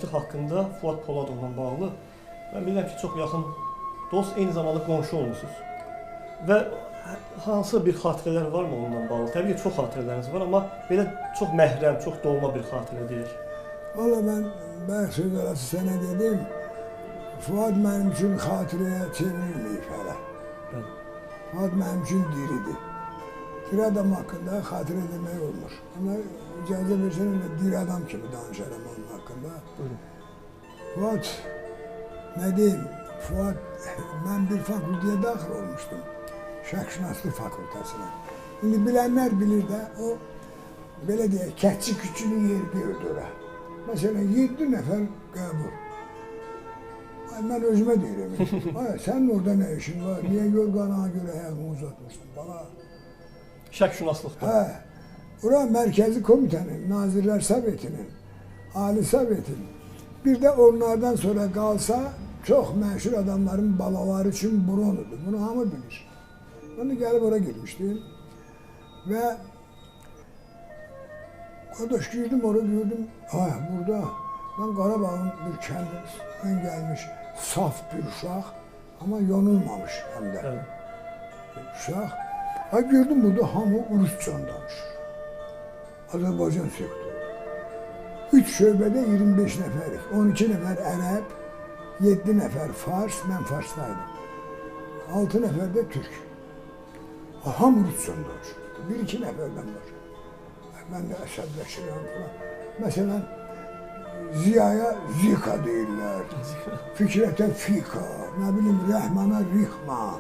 ünsiyyəti haqqında Fuad Poladovla bağlı. Mən bilirəm ki, çox yaxın dost, eyni zamanda qonşu olmusunuz. Və hansı bir xatirələr varmı onunla bağlı? Təbii ki, çox xatirələriniz var, amma belə çox məhrəm, çox dolma bir xatirə deyək. Valla mən bayaq söz arası sənə dedim, Fuad mənim üçün xatirəyə çevrilməyib hələ. Bəli. Fuad mənim üçün diridir. Diri adam haqqında xatirə demək olmur. Amma icazə versən elə diri adam kimi danışaram onun haqqında. Buyurun. Fuad, nə deyim, Fuad, mən bir fakültəyə daxil olmuşdum. Şərqşünaslıq fakültəsinə. İndi bilənlər bilir də, o, belə deyək, kətçi küçünün yeri deyirdi ora. Məsələn, 7 nəfər qəbul. Ay, mən özümə deyirəm. Ay, sənin orada nə işin var? Niyə yorğana görə ayağımı uzatmışsın, bala? Şərqşünaslıqda. Hə. Ora Mərkəzi Komitənin, Nazirlər Sovetinin, Ali Sovetin, bir də onlardan sonra qalsa, çox məşhur adamların balaları üçün bronudur. Bunu hamı bilir. Mən də gəlib ora girmişdim və qardaş girdim ora, gördüm, ay burada mən Qarabağın bir kəndindən gəlmiş saf bir uşaq, amma yonulmamış həm də uşaq. Ay gördüm burada hamı rusca danışır. Azərbaycan sektoru. 3 şöbədə 25 nəfərik. 12 nəfər ərəb, 7 nəfər fars, mən farsdaydım. 6 nəfər də türk. Hamı rusca danışır. 1-2 nəfərdən başqa. Mən də əsəbləşirəm falan. Məsələn, Ziyaya Zika deyirlər, Fikrətə Fika, nə bilim Rəhmana Rihma.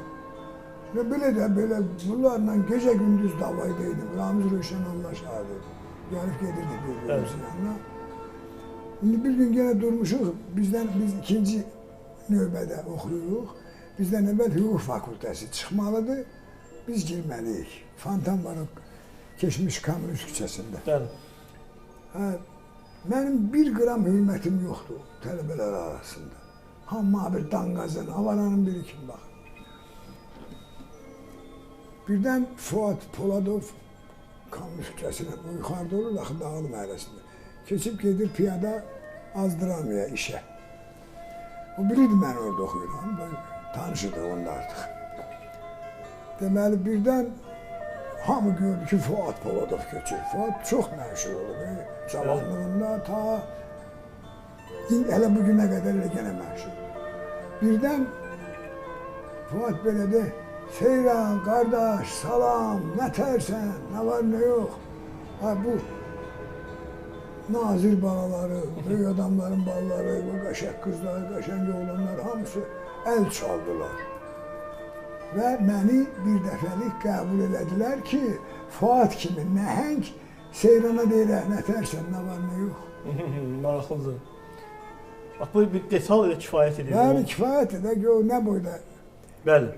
Və belə də belə bunlarla gecə-gündüz dava edəydim. Ramiz Rövşən Allah şahidi. Gəlib gedirdi bir-birimizin yanına. İndi bir gün yenə durmuşuq, biz ikinci növbədə oxuyuruq. Bizdən əvvəl hüquq fakültəsi çıxmalıdır. Biz girməliyik. Fontan var o keçmiş Kommunist küçəsində. Bəli. Hə, mənim 1 qram hürmətim yoxdur tələbələr arasında. Hamı bir danqazın, avaranın biri kim baxır. Birdən Fuad Poladov Kommunist küçəsinə, o yuxarıda olur, axı Dağlı məhəlləsində. Keçib gedir piyada Azdıramaya işə. O bilirdi mən orada oxuyuram, tanışıdır onda artıq. Deməli, birdən hamı gördü ki, Fuad Poladov keçir. Fuad çox məşhur olub, cavanlığında ta hələ bugünə qədər elə genə məşhur. Birdən Fuad belə de, Seyran, qardaş, salam, nə tərsən, nə var, nə yox. Ha, bu nazir balaları, böyük adamların balaları, bu qəşəng qızları, qəşəng oğlanlar hamısı əl çaldılar. Və məni bir dəfəlik qəbul elədilər ki, Fuad kimi nəhəng Seyrana deyirlər, nə tərsən, nə var, nə yox. Maraqlıdır. Bax, bu bir detal elə kifayət edir. Bəli, kifayət edir. Gör, nə boyda Bəli.